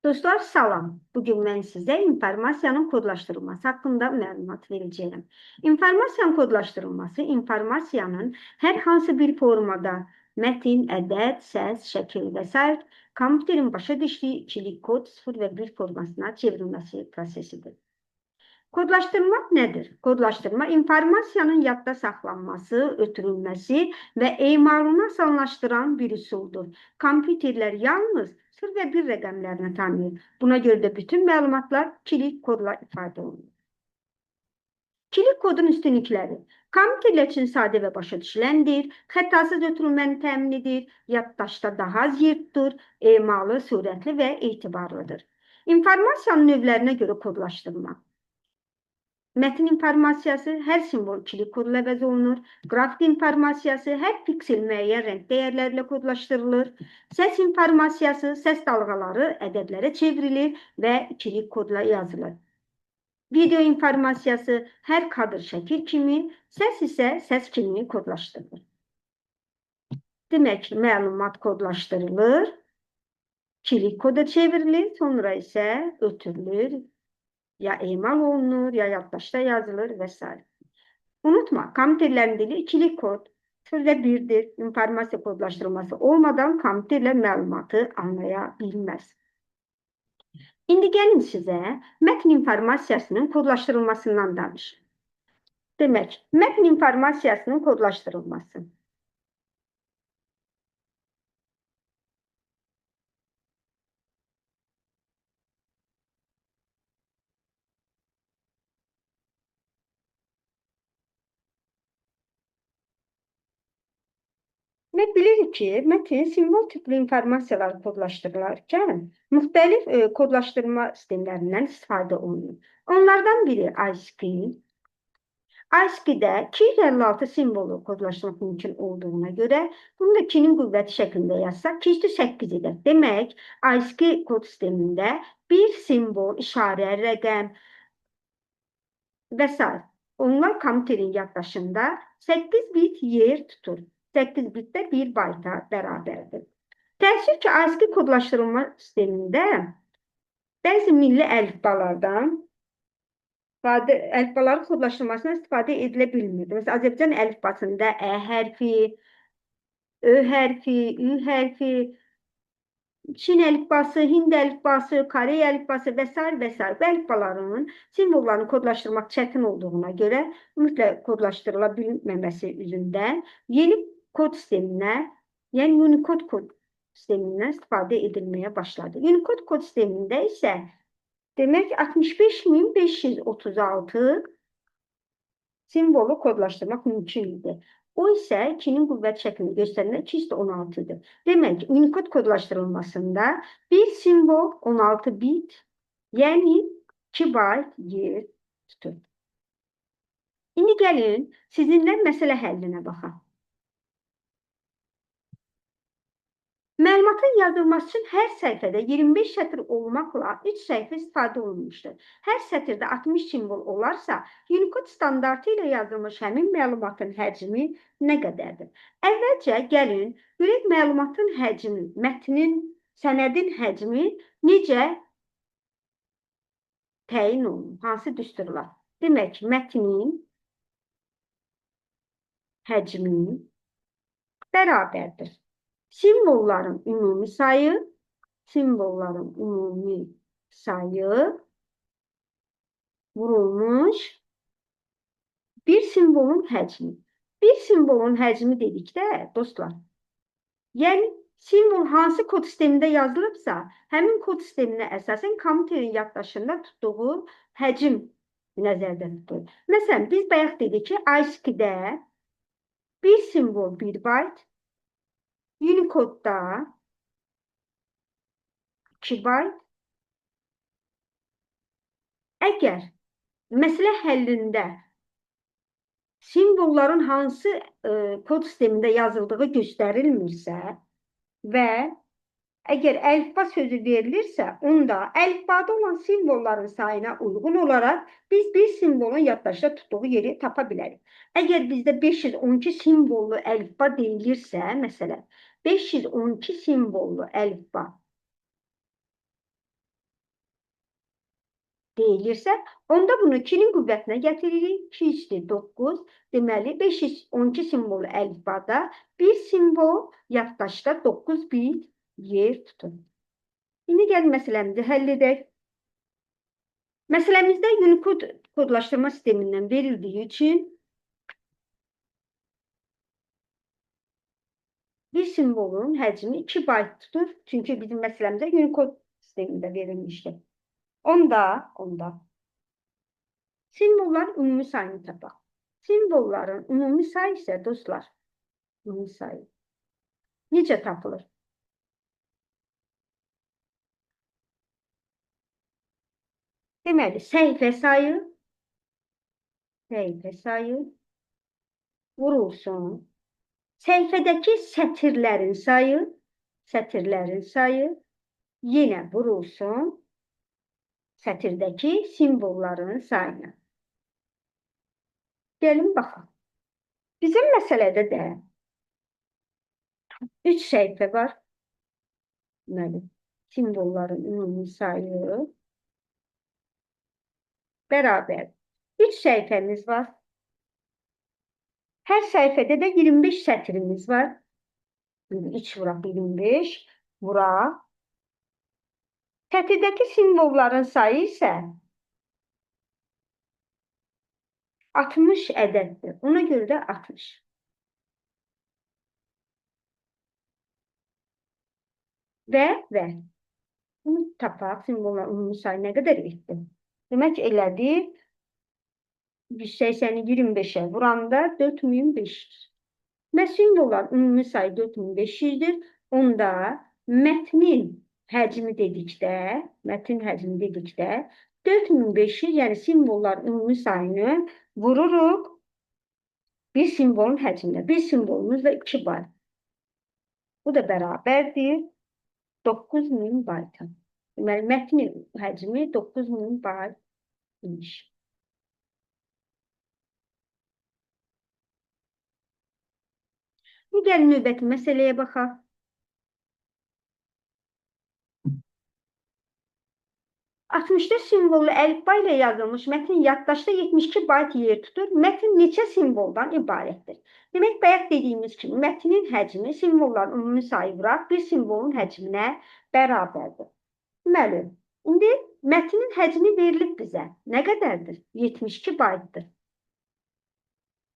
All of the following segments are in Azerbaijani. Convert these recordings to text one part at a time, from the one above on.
Dostlar, salam. Bugün mən sizə informasiyanın kodlaşdırılması haqqında məlumat verəcəyəm. İnformasiyanın kodlaşdırılması informasiyanın hər hansı bir formada mətin, ədəd, səs, şəkil və sair kompüterin başa düşdüyü ikilik kod 0 və 1 formasına çevrilməsi prosesidir. Kodlaşdırma nədir? Kodlaşdırma informasiyanın yadda saxlanması, ötürülməsi və emalını asanlaşdıran bir üsuldur. Kompüterlər yalnız 0 və 1 rəqəmlərini tanıyır. Buna görə də bütün məlumatlar ikilik kodla ifadə olunur. İkilik kodun üstünlükləri: kompüterlər üçün sadə və başa düşüləndir, xətasız ötürülməni təmin edir, yaddaşda daha az yer tutur, emalı sürətli və etibarlıdır. İnformasiyanın növlərinə görə kodlaşdırma. Mətn informasiyası hər simvol ikilik kodla əvəz olunur. Qrafik informasiyası hər piksel müəyyən rəng dəyərlərlə kodlaşdırılır. Səs informasiyası, səs dalğaları ədədlərə çevrilir və ikilik kodla yazılır. Video informasiyası hər kadr şəkil kimi, səs isə səs kimi kodlaşdırılır. Demək, məlumat kodlaşdırılır, ikilik koda çevrilir, sonra isə ötürülür, ya emal olunur, ya yaddaşda yazılır və s. Unutma, kompüterlərin dili ikilik kod 0 və 1-dir. İnformasiya kodlaşdırılması olmadan kompüterlər məlumatı anlaya bilməz. İndi gəlin sizə mətn informasiyasının kodlaşdırılmasından danışım. Demək, mətn informasiyasının kodlaşdırılması. Və bilirik ki, mətn simvol tipli informasiyalar kodlaşdırılarkən müxtəlif kodlaşdırma sistemlərindən istifadə olunur. Onlardan biri ASCII. ASCII-də 256 simvolu kodlaşdırmaq mümkün olduğuna görə, bunu da 2-nin qüvvəti şəklində yazsaq, 208 edər. Demək, ASCII kod sistemində bir simvol, işarə, rəqəm və s. Onlar kompüterin yaddaşında 8 bit yer tutur. 8 bitdə 1 bayta bərabərdir. Təəssüf ki, ASCII kodlaşdırılma sistemində bəzi milli əlifbalardan əlifbaların kodlaşdırılmasına istifadə edilə bilmirdi. Məsələn, Azərbaycan əlifbasında Ə hərfi, Ö hərfi, Ü hərfi, Çin əlifbası, Hind əlifbası, Koreya əlifbası və s. və s. Bu əlifbaların simvollarını kodlaşdırmaq çətin olduğuna görə ümumiyyətlə kodlaşdırıla bilməməsi üzündən yeni kod sisteminə, yəni Unicode kod sistemindən istifadə edilməyə başladı. Unicode kod sistemində isə demək 65536 simvolu kodlaşdırmaq mümkün idi. O isə 2-nin qüvvət şəklini göstərəndə 216 idi. Demək, Unicode kodlaşdırılmasında bir simvol 16 bit, yəni 2 bayt yer tutur. İndi gəlin sizinlə məsələ həllinə baxaq. Məlumatın yazılması üçün hər səhifədə 25 sətr olmaqla 3 səhifə istifadə olunmuşdur. Hər sətirdə 60 simvol olarsa, Unicode standartı ilə yazılmış həmin məlumatın həcmi nə qədərdir? Əvvəlcə gəlin, görək məlumatın həcmi, mətnin, sənədin həcmi necə təyin olunur, hansı düsturlar? Demək, mətnin həcmi bərabərdir. Simvolların ümumi sayı, simvolların ümumi sayı vurulmuş bir simvolun həcmi. Bir simvolun həcmi dedikdə, dostlar, yəni simvol hansı kod sistemində yazılıbsa, həmin kod sisteminə əsasən kompüterin yaddaşında tutduğu həcm nəzərdə tutulur. Məsələn, biz bayaq dedik ki, ASCII-də bir simvol 1 bayt, Unicode'da 2 bayt. Əgər məsələ həllində simvolların hansı kod sistemində yazıldığı göstərilmirsə və əgər əlifba sözü verilirsə, onda əlifbada olan simvolların sayına uyğun olaraq biz bir simvolun yaddaşda tutduğu yeri tapa bilərik. Əgər bizdə 512 simvollu əlifba deyilirsə, məsələn, 512 simvollu əlifba deyilirsə, onda bunu 2-nin qüvvətinə gətiririk. 2 üstü 9. Deməli, 512 simvolu əlifbada bir simvol yaddaşda 9 bit yer tutur. İndi gəlin məsələmizi həll edək. Məsələmizdə Unicode kodlaşdırma sistemindən verildiyi üçün bir simvolun həcmi 2 bayt tutur. Çünki bizim məsələmizdə Unicode sistemində verilmişdir. Onda simvolların ümumi sayını tapaq. Simvolların ümumi sayı isə dostlar, ümumi sayı necə tapılır? Deməli, səhifə sayı vurulsun. Səhifədəki sətirlərin sayı yenə vurulsun sətirdəki simvolların sayına. Gəlin baxaq. Bizim məsələdə də 3 səhifə var. Deməli, simvolların ümumi sayı bərabər. 3 səhifəmiz var. Hər səhifədə də 25 sətrimiz var. 3 vuraq 25, vuraq. Sətirdəki simvolların sayı isə 60 ədəddir. Ona görə də 60. Və. Bunu tapaq, simvolların ümumi sayı nə qədər etdi? Demək elədi 180-i 25-ə vuranda 4500. Və simvolların ümumi sayı 4500-dür. Onda mətnin həcmi dedikdə, 4500, yəni simvolların ümumi sayını vururuq bir simvolun həcminə. Bir simvolumuz da 2 bayt. Bu da bərabərdir 9000 bayta. Deməli, mətnin həcmi 9000 bayt imiş. Gəlin növbəti məsələyə baxaq. 64 simvollu əlifba ilə yazılmış mətn yaddaşda 72 bayt yer tutur. Mətn neçə simvoldan ibarətdir? Demək, bayaq dediyimiz kimi mətnin həcmi simvolların ümumi sayı vuraq bir simvolun həcminə bərabərdir. Deməli, indi mətnin həcmi verilib bizə. Nə qədərdir? 72 baytdır.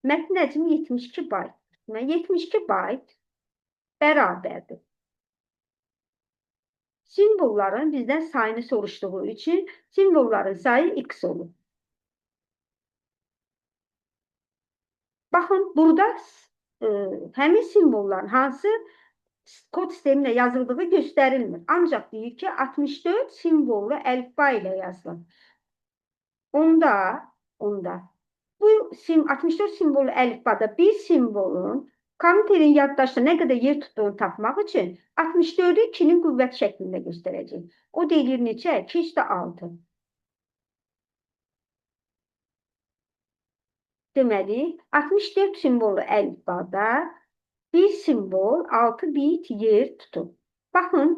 Mətnin həcmi 72 bayt. Deməli, 72 bayt bərabərdir. Simvolların bizdən sayını soruşduğu üçün simvolların sayı x olur. Baxın, burada həmin simvolların hansı kod sisteminlə yazıldığı göstərilmir. Ancaq deyir ki, 64 simvollu əlifba ilə yazılır. Onda bu 64 simvollu əlifbada bir simvolun kompüterin yaddaşda nə qədər yer tutduğunu tapmaq üçün 64-ü 2-nin qüvvət şəklində göstərəcək. O deyilir neçə? 2 üstə 6. Deməli, 64 simvollu əlifbada bir simvol 6 bit yer tutur. Baxın,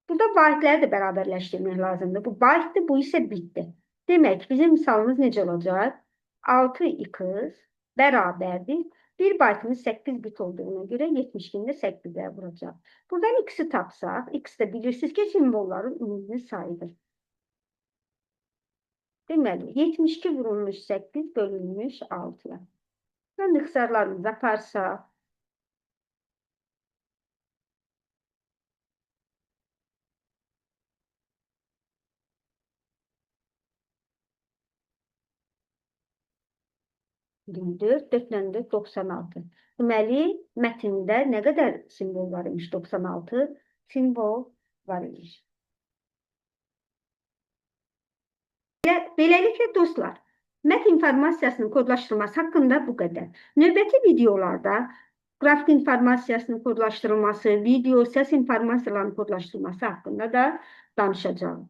burada baytləri də bərabərləşdirmək lazımdır. Bu baytdır, bu isə bitdir. Demək, bizim misalımız necə olacaq? 6x bərabərdir. Bir baytımız 8 bit olduğuna görə 72-ni də 8-ə vuracaq. Buradan x-i tapsaq, x də bilirsiniz ki, simvolların ümumi sayıdır. Deməli, 72 vurulmuş 8 bölünmüş 6-ya. Mən ixtisarlarımızı aparsaq, 24, 4 ilə 4, 96. Deməli, mətndə nə qədər simvol var imiş? 96 simvol var imiş. Beləliklə dostlar, mətn informasiyasının kodlaşdırılması haqqında bu qədər. Növbəti videolarda qrafik informasiyasının kodlaşdırılması, video, səs informasiyalarının kodlaşdırılması haqqında da danışacağım.